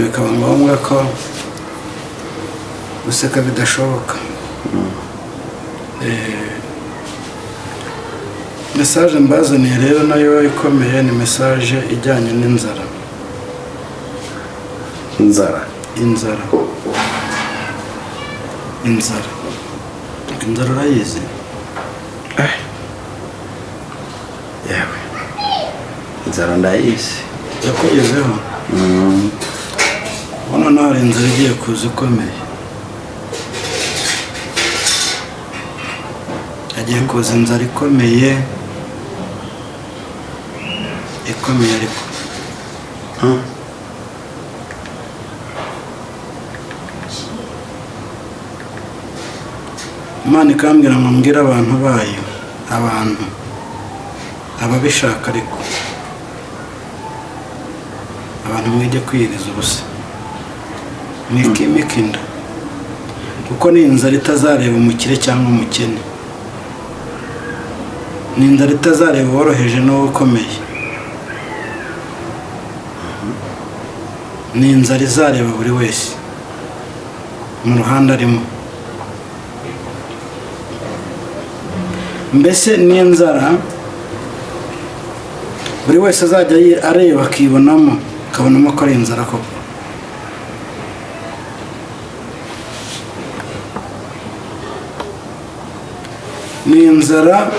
Bikaba ngombwa ko guseka bidashoboka. Message mbazaniye rero nayo ikomeye, ni message ijyanye n'inzara. Inzara? Inzara, inzara, inzara urayizi? Yewe, inzara ndayizi. Yakugezeho? Ubona nawe hari inzara igiye kuza ikomeye, hagiye kuza inzara ikomeye, ikomeye ariko. Imana ikambwira ngo mbwire abantu bayo, abantu ababishaka, ariko abantu mwige kwiyiriza ubusa, mwikimika inda, kuko ni inzara itazareba umukire cyangwa umukene, ni inzara itazareba uworoheje n'uwo ukomeye, ni inzara izareba buri wese mu ruhande arimo. Mbese ni inzara buri wese azajya areba akibonamo, akabonamo ko ari inzara koko. Ni inzara,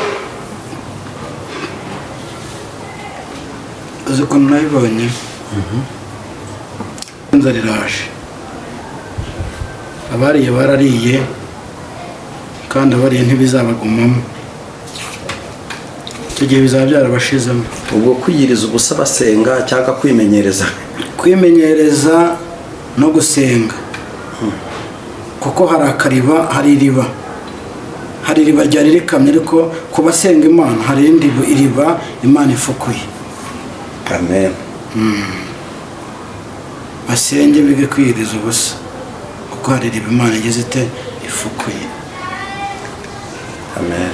uzi ukuntu nayibonye? Inzara iraje, abariye barariye, kandi abariye ntibizabagumamo, icyo gihe bizaba byarabashizemo. Ubwo kwiyiriza ubusa basenga cyangwa kwimenyereza? Kwimenyereza no gusenga, kuko hari akariba, hari iriba, hari iriba ryari rikamye, ariko ku basenga Imana hari irindi iriba Imana ifukuye. Amen. Basenge, bige kwiyiriza ubusa, kuko hari iriba Imana igeze ite ifukuye. Amen.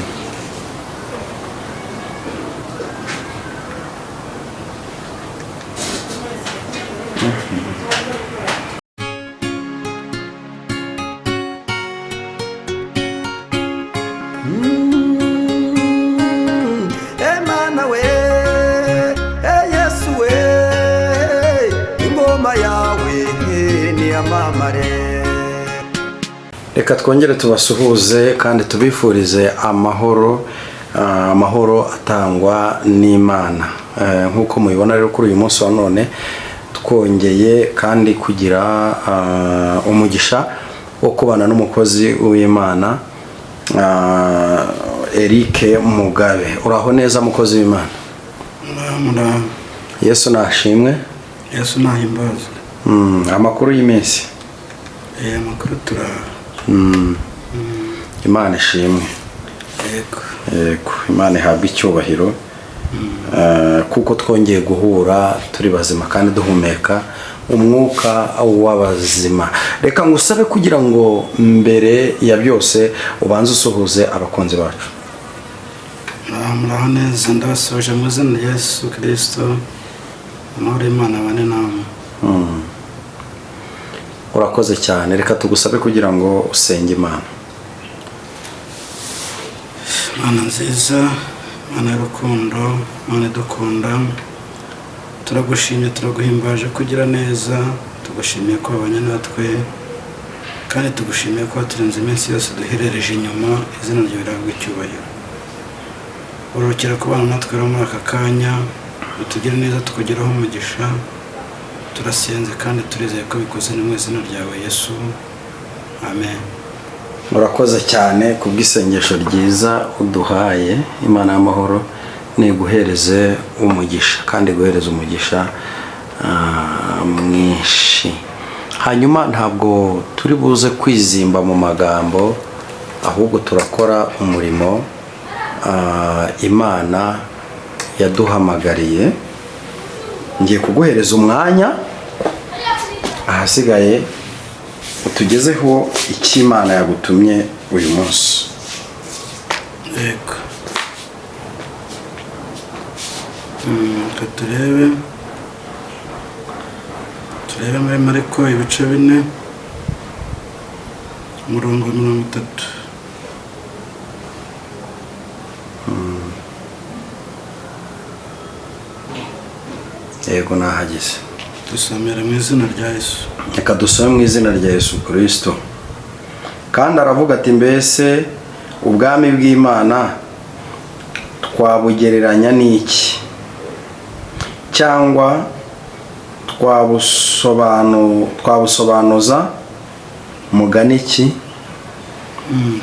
Emana we, e Yesu we, ingoma yawe niyamamare. Reka twongere tubasuhuze kandi tubifurize amahoro, amahoro atangwa n'Imana. Nk'uko mubibona rero, kuri uyu munsi wa none twongeye kandi kugira umugisha wo kubana n'umukozi w'Imana, Eric Mugabe. Uraho neza, mukozi w'Imana? Muraho. Yesu nashimwe. Yesu nahimbazwe. Amakuru y'iminsi? Amakuru turaho. Imana ishimwe. Yego. Yego, Imana ihabwa icyubahiro kuko twongeye guhura turi bazima kandi duhumeka umwuka w'abazima. Reka ngusabe kugira ngo mbere ya byose ubanze usuhuze abakunzi bacu. Muraho, muraho neza, ndabasuhuje mu izina rya Yesu Kirisito, amahoro y'Imana abane namwe. Urakoze cyane. Reka tugusabe kugira ngo usenge Imana. Imana nziza, Imana y'urukundo, Imana idukunda, turagushimye, turaguhimbaje kugira neza, tugushimiye ko wabanye natwe, kandi tugushimiye ko waturinze iminsi yose duherereje inyuma. Izina ryawe rihabwe icyubahiro. Urukira kubana natwe rero muri aka kanya, utugire neza, tukugeraho umugisha. Turasenze kandi turizeye ko bikoze, ni mu izina ryawe Yesu, amen. Urakoze cyane kubw'isengesho ryiza uduhaye. Imana y'amahoro niguhereze umugisha kandi iguhereze umugisha mwinshi. Hanyuma ntabwo turi buze kwizimba mu magambo, ahubwo turakora umurimo Imana yaduhamagariye. Ngiye kuguhereza umwanya, ahasigaye utugezeho icyo Imana yagutumye uyu munsi. Yego. Reka turebe. Turebe muri Mariko ibice 4, umurongo wa 30. Yego, nahageze. Dusomere mu izina rya Yesu. Reka dusome mu izina rya Yesu Kirisito. Kandi aravuga ati: "Mbese ubwami bw'Imana twabugereranya n'iki, cyangwa twabusobanuza mugani ki?"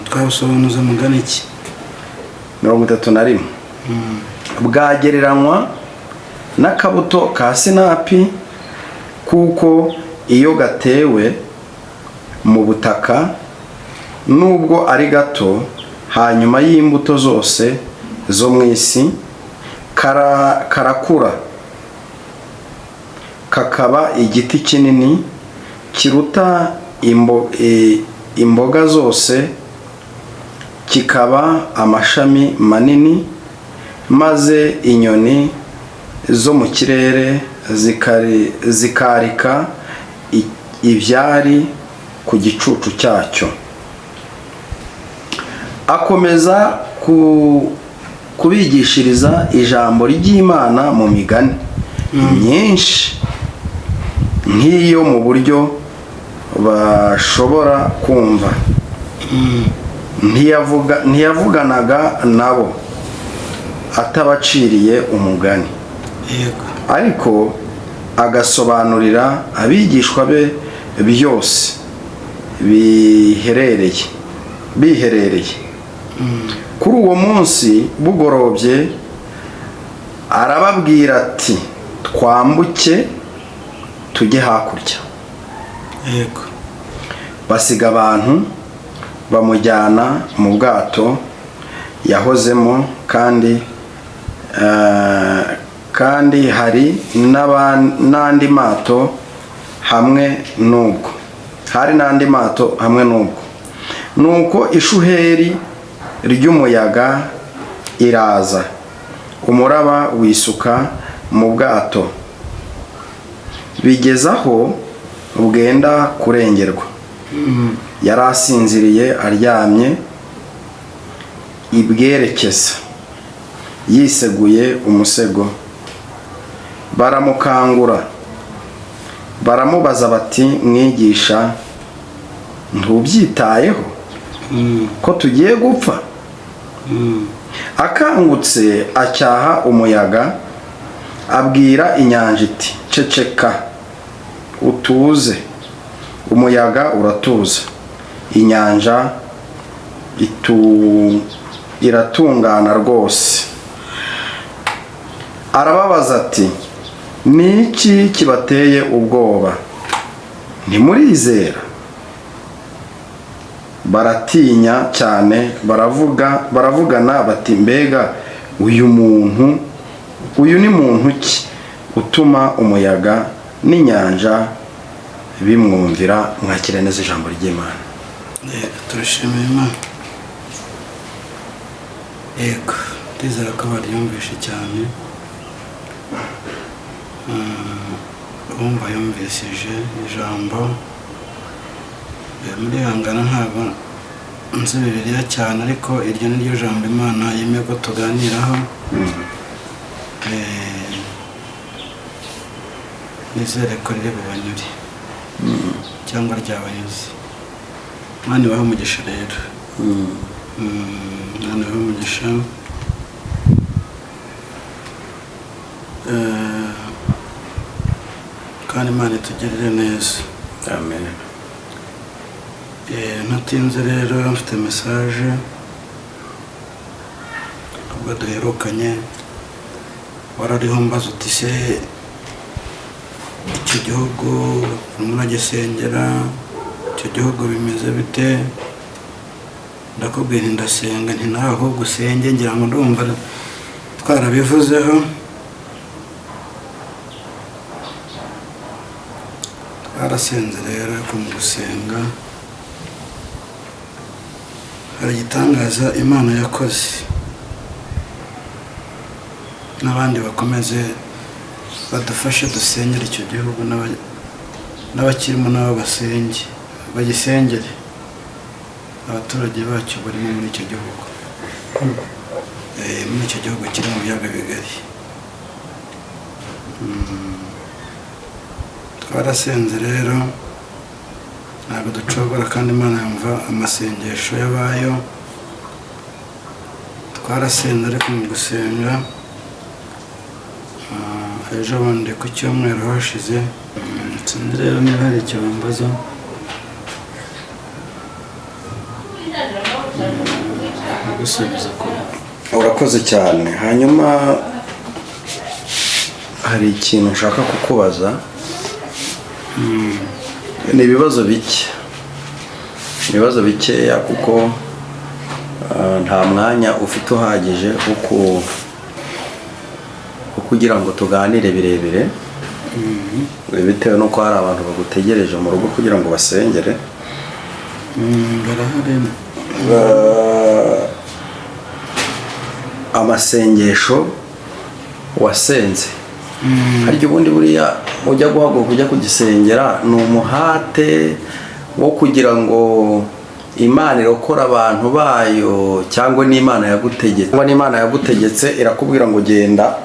Twabusobanuza mugani ki? 31. Bwagereranywa n'akabuto ka sinapi, kuko iyo gatewe mu butaka, nubwo ari gato hanyuma y'imbuto zose zo mu isi, karakura kakaba igiti kinini kiruta imboga zose, kikaba amashami manini, maze inyoni zo mu kirere zikarika ibyari ku gicucu cyacyo. Akomeza kubigishiriza ijambo ry'Imana mu migani myinshi nk'iyo, mu buryo bashobora kumva. Ntiyavuganaga nabo atabaciriye umugani, ariko agasobanurira abigishwa be byose biherereye. Kuri uwo munsi bugorobye arababwira ati: "Twambuke tujye hakurya." Basiga abantu, bamujyana mu bwato yahozemo, kandi hari n'andi mato hamwe n'ubwo, hari n'andi mato hamwe n'ubwo. Nuko ishuheri ry'umuyaga iraza, umuraba wisuka mu bwato, bigeza aho bwenda kurengerwa. Yari asinziriye aryamye ibwerekeza, yiseguye umusego. Baramukangura, baramubaza bati: "Mwigisha, ntubyitayeho ko tugiye gupfa?" Akangutse acyaha umuyaga, abwira inyanja iti: "Ceceka, utuze." Umuyaga uratuza, inyanja iratungana rwose. Arababaza ati: "Ni iki kibateye ubwoba? Ntimurizera?" Baratinya cyane, baravuga, baravugana bati: "Mbega uyu muntu, uyu ni muntu ki utuma umuyaga n'inyanja bimwumvira?" Mwakire neza ijambo ry'Imana. Yego, turashimira Imana. Yego, ndizera ko baryumvishe cyane. Uwumva yumvishije ijambo. Murihangana, ntabwo nzi Bibiliya cyane, ariko iryo ni ryo jambo Imana yemeye ko tuganiraho. Nizere ko riri bubanyure cyangwa ryabanyuze. Imana ibahe umugisha rero. Imana ibahe umugisha. Kandi Imana itugirire neza. Amen. Ntatinze rero, mfite message. Ubwo duherukanye warariho mbaza uti: "Se icyo gihugu urimo uragisengera, icyo gihugu bimeze bite?" Ndakubwira nti: "Ndasenga." Nti: "Nawe ahubwo usenge." Ngira ngo ndumva twarabivuzeho, twarasenze rero. Ariko mu gusenga hari igitangaza Imana yakoze, n'abandi bakomeze badufashe dusengere icyo gihugu. N'abakirimo nabo basenge, bagisengere, abaturage bacyo barimo muri icyo gihugu. Muri icyo gihugu kiri mu biyaga bigari. Twarasenze rero, ntabwo ducogora, kandi Imana yumva amasengesho y'abayo. Twarasenze, ariko mu gusenga ejo bundi ku cyumweru hashize. Sinzi rero niba hari icyo bambaza gusubiza ku Urakoze cyane. Hanyuma hari ikintu nshaka kukubaza, ni ibibazo bike, ibibazo bikeya, kuko nta mwanya ufite uhagije wo kugira ngo tuganire birebire, bitewe n'uko hari abantu bagutegereje mu rugo kugira ngo basengere. Barahari. Amasengesho wasenze, harya ubundi buriya ujya guhaguruka ujya kugisengera, ni umuhate wo kugira ngo Imana irokore abantu bayo, cyangwa n'Imana yagutegetse, cyangwa n'Imana yagutegetse irakubwira ngo genda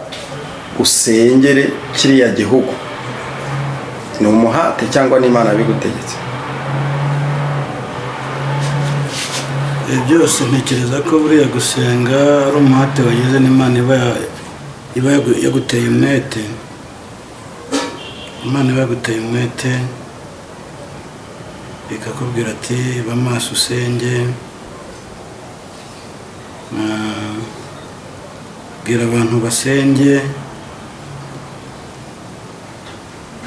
usengere kiriya gihugu? Ni umuhate cyangwa n'Imana yabigutegetse? Ibi byose ntekereza ko buriya gusenga ari umuhate wagize n'Imana iba yaguteye umwete. Imana iba yaguteye umwete ikakubwira ati: "Ba maso usenge, bwira abantu basenge,"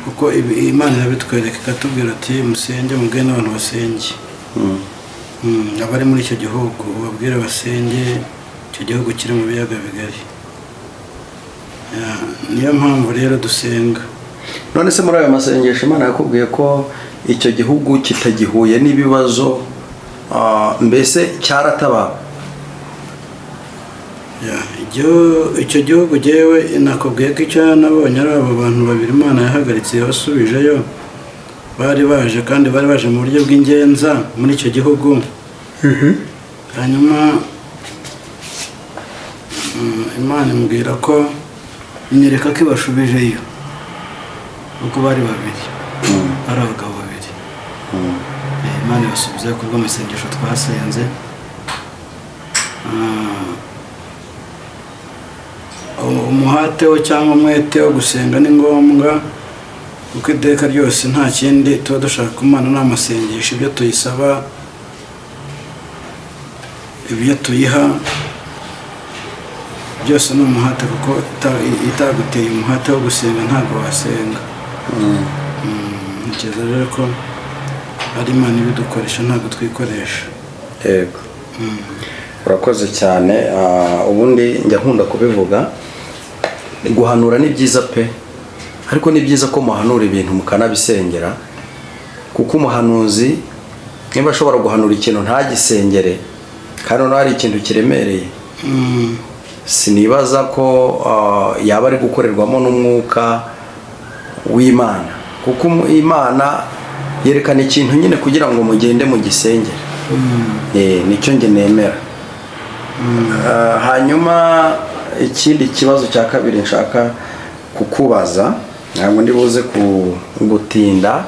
kuko Imana irabitwereka ikatubwira ati: "Musenge, mubwire n'abantu basenge." Abari muri icyo gihugu ubabwire basenge, icyo gihugu kiri mu biyaga bigari. Ya, niyo mpamvu rero dusenga. None se muri ayo masengesho Imana yakubwiye ko icyo gihugu kitagihuye n'ibibazo, mbese cyaratabawe? Ya, icyo gihugu, jyewe nakubwiye ko icyo nabonye ari abo bantu babiri Imana yahagaritse, yabasubijeyo. Bari baje, kandi bari baje mu buryo bw'ingenza muri icyo gihugu. Hanyuma Imana imbwira ko, inyereka ko ibashubijeyo, kuko bari babiri, ari abagabo babiri. Imana ibasubizayo kubw'amasengesho twasenze. Umuhate wo cyangwa umwete wo gusenga ni ngombwa, kuko iteka ryose nta kindi tuba dushaka ku Mana, ni amasengesho. Ibyo tuyisaba, ibyo tuyiha byose ni umuhate, kuko itaguteye umuhate wo gusenga ntabwo wasenga. Ntekereza rero ko ari Imana ibidukoresha, ntabwo twikoresha. Yego, urakoze cyane. Ubundi njya nkunda kubivuga, guhanura ni byiza pe, ariko ni byiza ko muhanura ibintu mukanabisengera, kuko umuhanuzi niba ashobora guhanura ikintu ntagisengere, kandi noneho hari ikintu kiremereye, sinibaza ko yaba ari gukorerwamo n'umwuka w'Imana, kuko Imana yerekana ikintu nyine kugira ngo mugende mugisengere. Nicyo njye nemera. Hanyuma ikindi kibazo cya kabiri nshaka kukubaza, ntabwo ndi buze gutinda.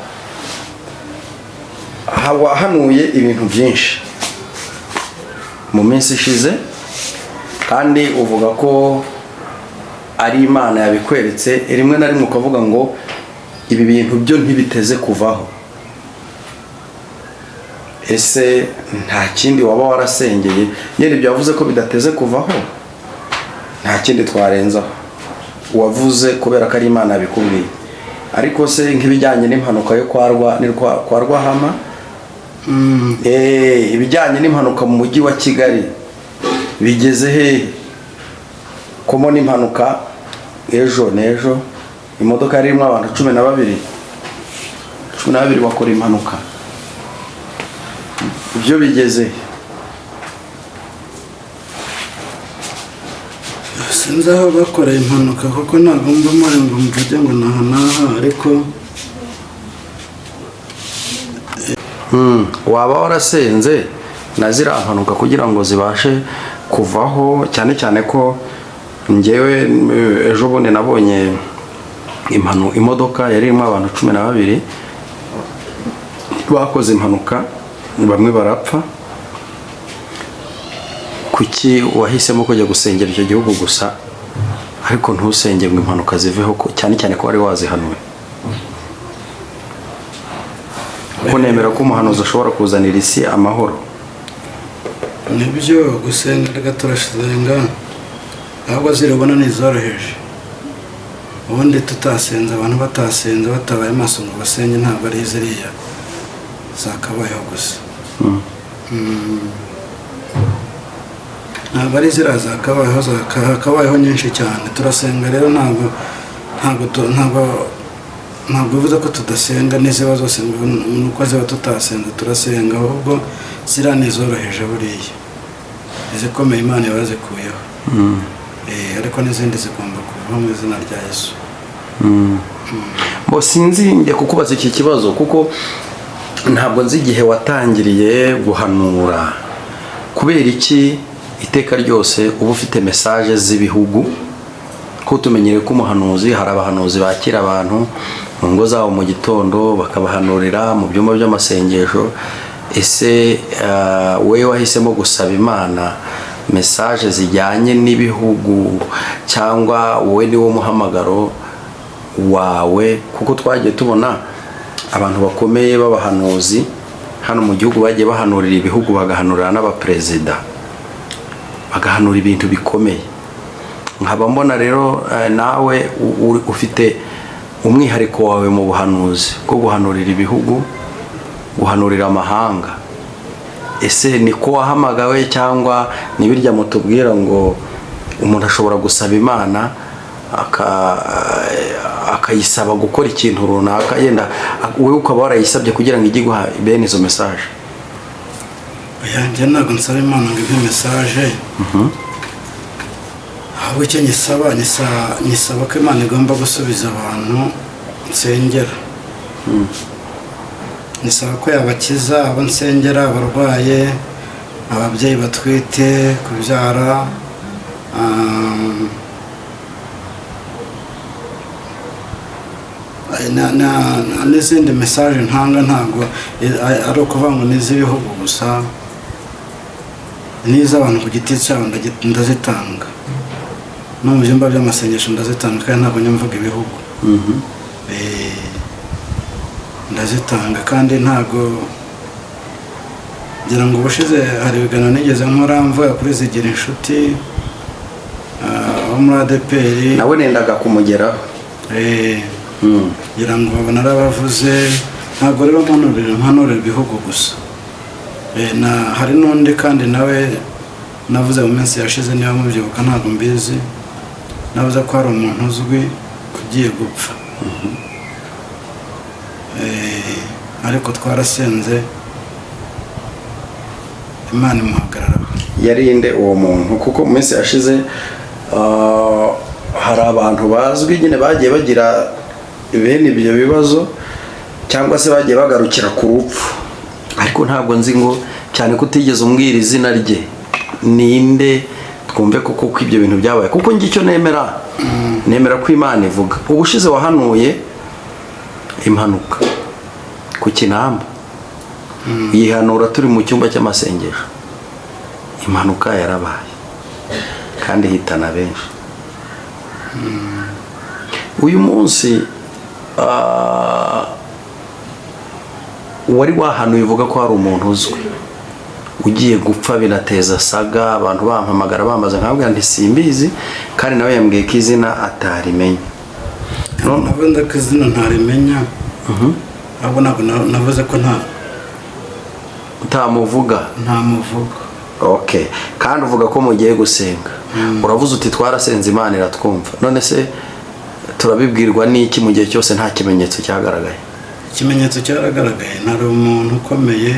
Wahanuye ibintu byinshi mu minsi ishize, kandi uvuga ko ari Imana yabikweretse, rimwe na rimwe ukavuga ngo ibi bintu byo ntibiteze kuvaho. Ese nta kindi waba warasengeye? Nyine ibyo wavuze ko bidateze kuvaho, nta kindi twarenzaho wavuze kubera ko ari Imana yabikubwiye. Ariko se nk'ibijyanye n'impanuka yo kwa Rwahama, ibijyanye n'impanuka mu mujyi wa Kigali bigeze hehe? Komo n'impanuka ejo n'ejo, imodoka yari irimo abantu 12, 12 bakora impanuka, ibyo bigeze he? Sinzi aho bakoreye impanuka, kuko ntabwo mba mpari ngo mvuge ngo naha n'aha, ariko Waba warasenze na ziriya mpanuka kugira ngo zibashe kuvaho, cyane cyane ko njyewe ejo bundi nabonye imodoka yari irimo abantu 12 bakoze impanuka, bamwe barapfa. Kuki wahisemo kujya gusengera icyo gihugu gusa, ariko ntusenge ngo impanuka ziveho, cyane cyane ko wari wazihanuwe? Kuko nemera ko umuhanuzi ashobora kuzanira isi amahoro. Nibyo, gusenga reka turasenga, ahubwo zirabona ni izoroheje. Ubundi tutasenze, abantu batasenze, batabaye maso ngo basenge, ntabwo ari ziriya zakabayeho gusa. Ntabwo ari ziriya zakabayeho, hakabayeho nyinshi cyane. Turasenga rero, ntabwo bivuze ko tudasenga n'iziba zose ngo ni uko ziba tutasenze. Turasenga, ahubwo ziriya ni izoroheje. Buriya izikomeye Imana iba yazikuyeho. Ariko n'izindi zigomba kuvaho mu izina rya Yesu. Bo sinzi, njya kukubaza iki kibazo kuko ntabwo nzi igihe watangiriye guhanura. Kubera iki iteka ryose uba ufite message z'ibihugu? Ko tumenyereye ko umuhanuzi, hari abahanuzi bakira abantu mu ngo zabo mu gitondo, bakabahanurira mu byumba by'amasengesho. Ese wowe wahisemo gusaba Imana message zijyanye n'ibihugu, cyangwa wowe niwo muhamagaro wawe? Kuko twagiye tubona abantu bakomeye b'abahanuzi hano mu gihugu bagiye bahanurira ibihugu, bagahanurira n'abaperezida, bagahanura ibintu bikomeye. Nkaba mbona rero nawe ufite umwihariko wawe mu buhanuzi bwo guhanurira ibihugu, guhanurira amahanga. Ese niko wahamagawe, cyangwa ni birya mutubwira ngo umuntu ashobora gusaba Imana akayisaba gukora ikintu runaka, yenda wowe ukaba warayisabye kugira ngo ijye iguha bene izo message? Oya, njye ntabwo nsaba Imana ngo impe message. Ahubwo icyo nyisaba, nyisaba ko Imana igomba gusubiza abantu nsengera. Nyisaba ko yabakiza abo nsengera, abarwaye, ababyeyi batwite, kubyara, n'izindi message ntanga. Ntabwo ari ukuvuga ngo ni iz'ibihugu gusa, n'iz'abantu ku giti cyabo ndazitanga, no mu byumba by'amasengesho ndazitanga, kandi ntabwo njya mvuga ibihugu. Ndazitanga kandi ntabwo ngira ngo ubushize hari ibiganiro nigeze nkora mvuga kuri Zigira Inshuti wo muri ADEPR. Nawe nendaga kumugeraho. Ngira ngo narabavuze. Ntabwo rero mpanurira ibihugu gusa. Hari n'undi kandi nawe navuze mu minsi yashize, niba mubyibuka ntabwo mbizi, navuze ko hari umuntu uzwi ugiye gupfa. Ariko twarasenze, Imana imuhagararaho. Yarinde uwo muntu, kuko mu minsi yashize hari abantu bazwi nyine bagiye bagira bene ibyo bibazo, cyangwa se bagiye bagarukira ku rupfu, ariko ntabwo nzi ngo, cyane ko utigeze umbwira izina rye, ninde, twumve koko ko ibyo bintu byabaye. Kuko njye icyo nemera, nemera ko Imana ivuga. Ubushize wahanuye impanuka ku Kinamba, yihanura turi mu cyumba cy'amasengesho. Impanuka yarabaye kandi ihitana benshi. Uyu munsi wari wahanuye uvuga ko hari umuntu uzwi ugiye gupfa, binateza saga, abantu bampamagara bambaza, nkababwira nti simbizi, kandi nawe yambwiye ko izina atarimenya. Navuze ko izina ntarimenya, ahubwo ntabwo navuze ko nta Utamuvuga. Ntamuvuga. Okay, kandi uvuga ko mugiye gusenga, uravuze uti twarasenze Imana iratwumva. None se turabibwirwa n'iki mu gihe cyose nta kimenyetso cyagaragaye? Ikimenyetso cyaragaragaye. Ntari umuntu ukomeye,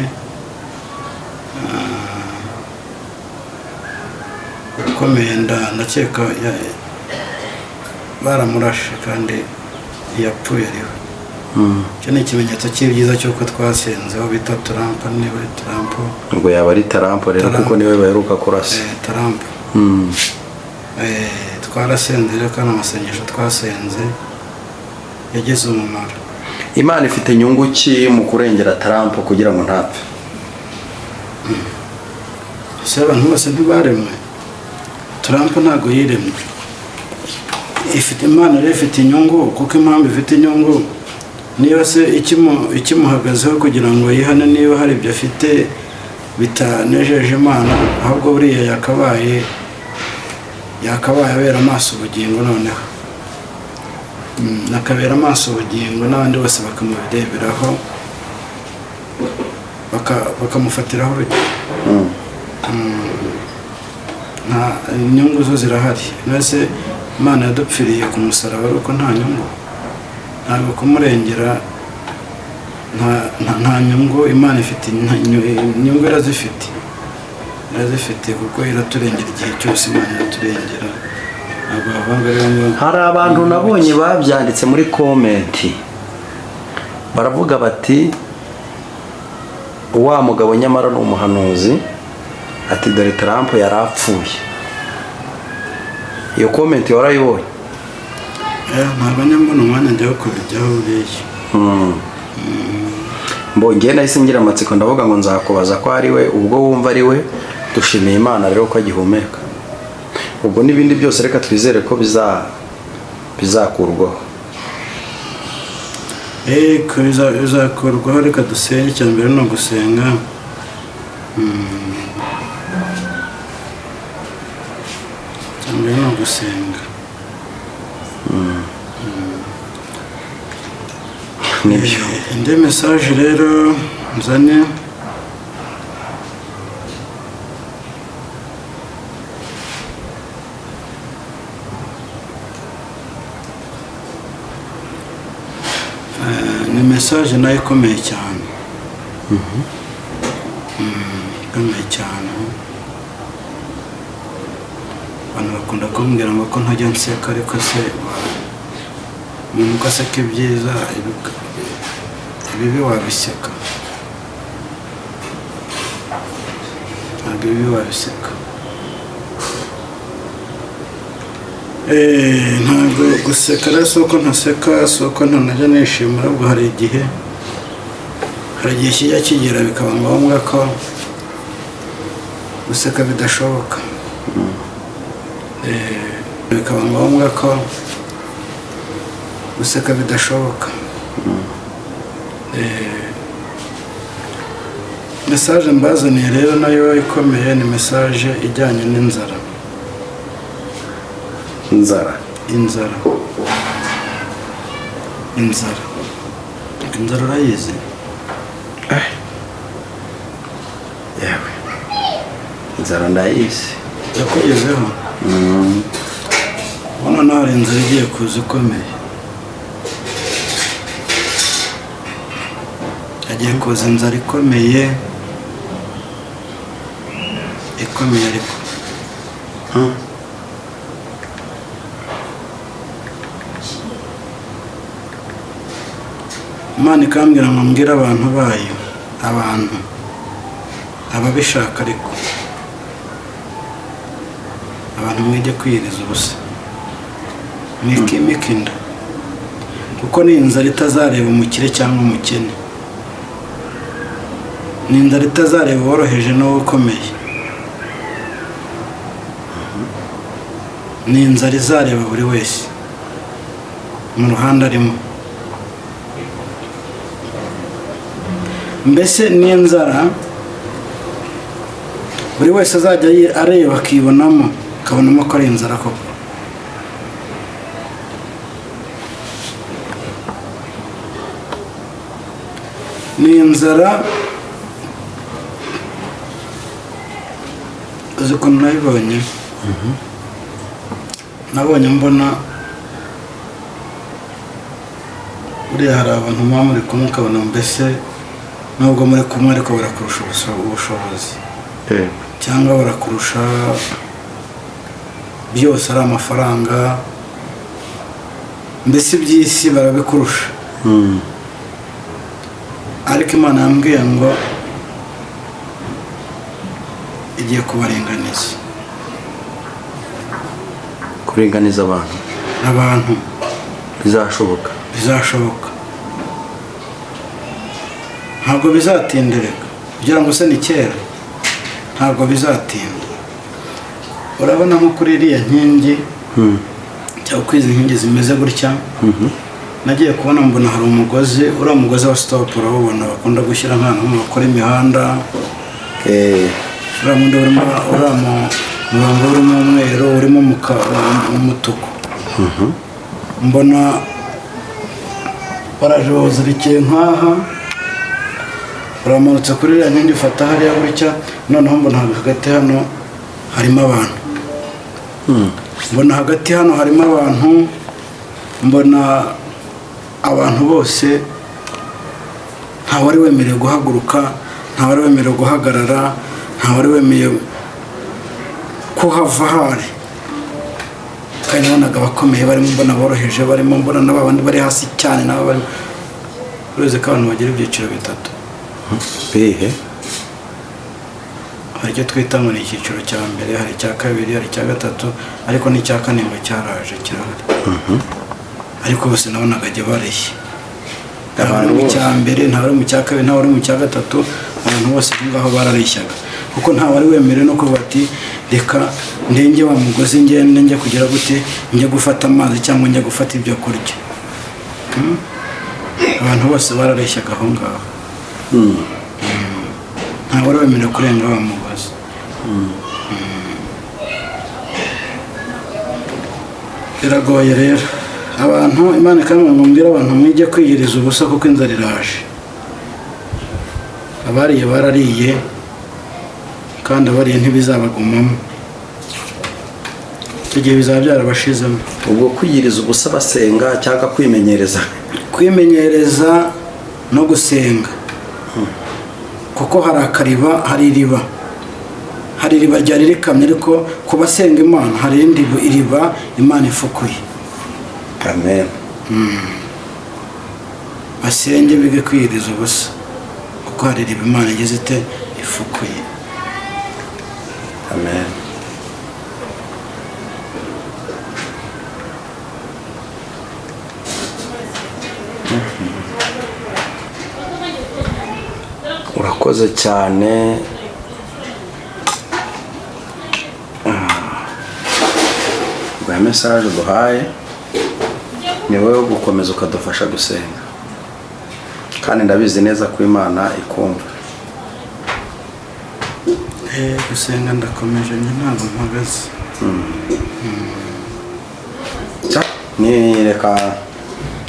ukomeye, ndakeka baramurashe kandi ntiyapfuye, ariho. Icyo ni ikimenyetso cy'ibyiza cy'uko twasenze, aho bita Trump, niba ari Trump. Ubwo yaba ari Trump rero, Trump. kuko niwe baheruka kurasa. Trump. Twarasenze rero, kandi amasengesho twasenze yagize umumaro. Imana ifite inyungu ki mu kurengera Trump kugira ngo ntapfe? Ese abantu bose ntibaremwe? Trump ntabwo yiremye. Ifite, Imana rero ifite inyungu, kuko impamvu ifite inyungu, niba se ikimuhagazeho kugira ngo yihane, niba hari ibyo afite bitanejeje Imana, ahubwo buriya yakabaye abera amaso ubugingo noneho. Akabera amaso ubugingo, n'abandi bose bakamureberaho, bakamufatiraho urugero. Nta inyungu zo zirahari. Mbese Imana yadupfiriye ku musaraba ari uko nta nyungu? Ntabwo kumurengera nta nyungu Imana ifite. Inyungu irazifite, irazifite, kuko iraturengera igihe cyose. Imana iraturengera, ntabwo bavanga rero ngo Hari abantu nabonye babyanditse muri comment, baravuga bati: "Wa mugabo nyamara ni umuhanuzi," ati: "Dore Trump yari apfuye." Iyo comment warayibonye? Ntabwo njya mbona umwanya njyaho kubijyaho buriya. Mbongeye nahise ngira amatsiko, ndavuga ngo nzakubaza ko ari we. Ubwo wumva ari we, dushimiye Imana rero ko agihumeka. Ubwo n'ibindi byose reka twizere ko bizakurwaho. Ko bizakorwaho. Reka dusenge. Icya mbere ni ugusenga. Icya mbere ni ugusenga. Nibyo. Indi message rero nzanye, ni message nayo ikomeye cyane. Ikomeye cyane. Abantu bakunda kumbwira ngo ko ntajya nseka, ariko se umuntu uko aseka ibyiza, ibibi wabiseka? Ntabwo ibibi wabiseka. Ntabwo guseka rero si uko ntaseka, si uko ntanajya nishima, ahubwo hari igihe kijya kigera bikaba ngombwa ko guseka bidashoboka. Bikaba ngombwa ko guseka bidashoboka. Message mbazaniye rero nayo ikomeye, ni message ijyanye n'inzara. Inzara? Inzara, inzara, inzara urayizi? Yewe, inzara ndayizi. Yakugezeho? Ubona nawe hari inzara igiye kuza ikomeye, hagiye kuza inzara ikomeye, ikomeye ariko. Imana ikambwira ngo mbwire abantu bayo, abantu ababishaka, ariko abantu mwige kwiyiriza ubusa, mwikimika inda, kuko ni inzara itazareba umukire cyangwa umukene, ni inzara itazareba uworoheje n'uwo ukomeye, ni inzara izareba buri wese mu ruhande arimo. Mbese ni inzara buri wese azajya areba akibonamo, akabonamo ko ari inzara koko. Ni inzara. Uzi ukuntu nabibonye? Nabonye mbona buriya hari abantu muba muri kumwe, ukabona mbese nubwo muri kumwe ariko barakurusha ubushobozi, cyangwa barakurusha byose, ari amafaranga, mbese iby'isi barabikurusha. Ariko Imana yambwiye ngo igiye kubaringaniza. Kuringaniza abantu? Abantu. Bizashoboka? Bizashoboka, ntabwo bizatindereka kugira ngo se ni kera, ntabwo bizatinda. Urabona nko kuri iriya nkingi, cyangwa uko izi nkingi zimeze gutya, nagiye kubona mbona hari umugozi, uriya mugozi wa stop urawubona, bakunda gushyira nk'ahantu ho bakora imihanda. Uriya mundi urimo, uriya murongo urimo umweru, urimo umutuku, mbona baraje bawuzirikiye nk'aha, uramanutse kuri iriya nkingi ufata hariya gutya. Noneho mbona hagati hano harimo abantu, mbona hagati hano harimo abantu, mbona abantu bose, nta wari wemerewe guhaguruka, nta wari wemerewe guhagarara, nta wari wemerewe kuhava hari. Kandi nabonaga abakomeye barimo, mbona aboroheje barimo, mbona na babandi bari hasi cyane nabo barimo. Uretse ko abantu bagira ibyiciro bitatu. Bihe? Hari icyo twita ngo ni icyiciro cya mbere, hari icya kabiri, hari icya gatatu, ariko n'icya kane ngo cyaraje kirahari. Ariko bose nabonaga ajya bareshya, nta wari mu cya mbere, nta wari mu cya kabiri, nta wari mu cya gatatu. Abantu bose aho ngaho barareshyaga, kuko nta wari wemerewe no kuvuga ati reka ndenge wa mugozi ngende njya kugira gute, njya gufata amazi cyangwa njya gufata ibyo kurya. Abantu bose barareshyaga aho ngaho, nta wari wemerewe kurenga wa mugozi. Biragoye rero abantu. Imana ikambwira ngo mbwire abantu mwige kwiyiriza ubusa, kuko inzara iraje. Abariye barariye, kandi abariye ntibizabagumamo, icyo gihe bizaba byarabashizemo. Ubwo kwiyiriza ubusa basenga cyangwa kwimenyereza? Kwimenyereza no gusenga, kuko hari akariba, hari iriba, hari iriba ryari rikamye, ariko ku basenga Imana hari irindi iriba Imana ifukuye. Amen. Basenge, bige kwiyiriza ubusa, kuko hari iriba Imana igeze ite ifukuye. Amen. Urakoze cyane. Bwa message duhaye ni wowe wo gukomeza ukadufasha gusenga, kandi ndabizi neza ko Imana ikumva. Gusenga ndakomeje njye, ntabwo mpagaze. Ni reka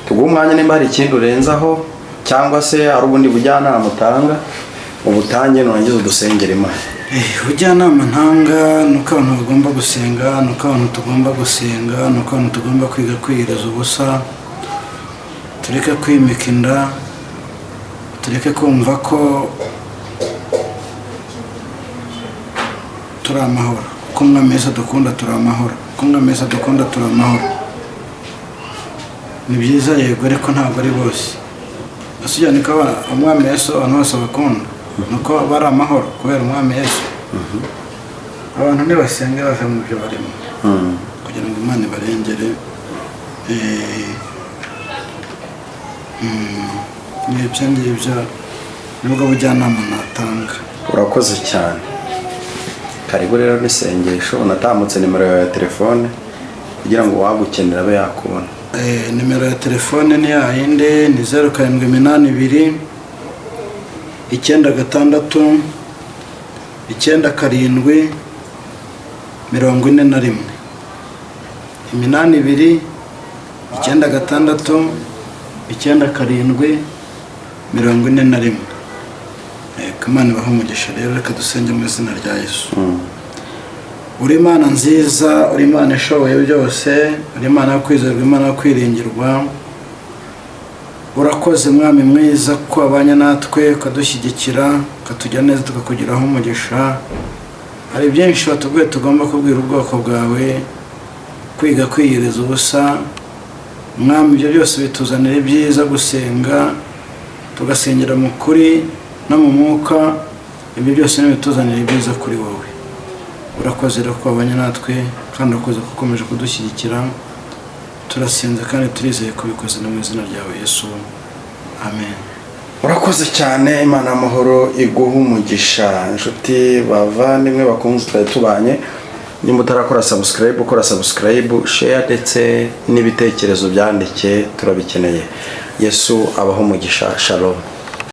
tuguhe umwanya, nimba hari ikindi urenzaho cyangwa se hari ubundi bujyanama utanga, ubutange, nurangiza udusengere Imana. Ubujyanama ntanga ni uko abantu bagomba gusenga, ni uko abantu tugomba gusenga, ni uko abantu tugomba kwiga kwiyiriza ubusa, tureke kwimika inda, tureke kumva ko turi amahoro, kuko Umwami Yesu adukunda turi amahoro, kuko Umwami Yesu adukunda turi amahoro. Ni byiza yego, ariko ntabwo ari bose. Ese ujya niko Umwami Yesu abantu bose bakunda, nuko bari amahoro kubera Umwami Yesu. Abantu nibasenge bave mu byo barimo kugira ngo Imana ibarengere. Ni ibyo ngibyo, nibwo bujyanama natanga. Urakoze cyane. Karibu rero n'isengesho, unatambutse nimero yawe ya telefone kugira ngo uwagukenera abe yakubona. Nimero ya telefone ni yayindi, ni 0782 96 97 41, 82 96 97 41. Reka Imana ibahe umugisha rero, reka dusenge mu izina rya Yesu. Uri Imana nziza, uri Imana ishoboye byose, uri Imana yo kwizerwa, Imana yo kwiringirwa. Urakoze Mwami mwiza ko wabanye natwe, ukadushyigikira, ukatujya neza, tukakugiraho umugisha. Hari byinshi watubwiye tugomba kubwira ubwoko bwawe, kwiga kwiyiriza ubusa. Mwami, ibyo byose bituzanira ibyiza, gusenga. Tugasengera mu kuri no mu mwuka. Ibyo byose ntibituzanira ibyiza kuri wowe. Urakoze rero ko wabanye natwe, kandi urakoze ko ukomeje kudushyigikira. Turasenze kandi turizeye kubikoze no mu izina ryawe Yesu, amen. Urakoze cyane. Imana y'amahoro iguha umugisha. Inshuti, bavandimwe, bakunze twari tubanye, nimba utarakora subscribe, ukora subscribe, share, ndetse n'ibitekerezo byandike, turabikeneye. Yesu abaho umugisha. Shalom.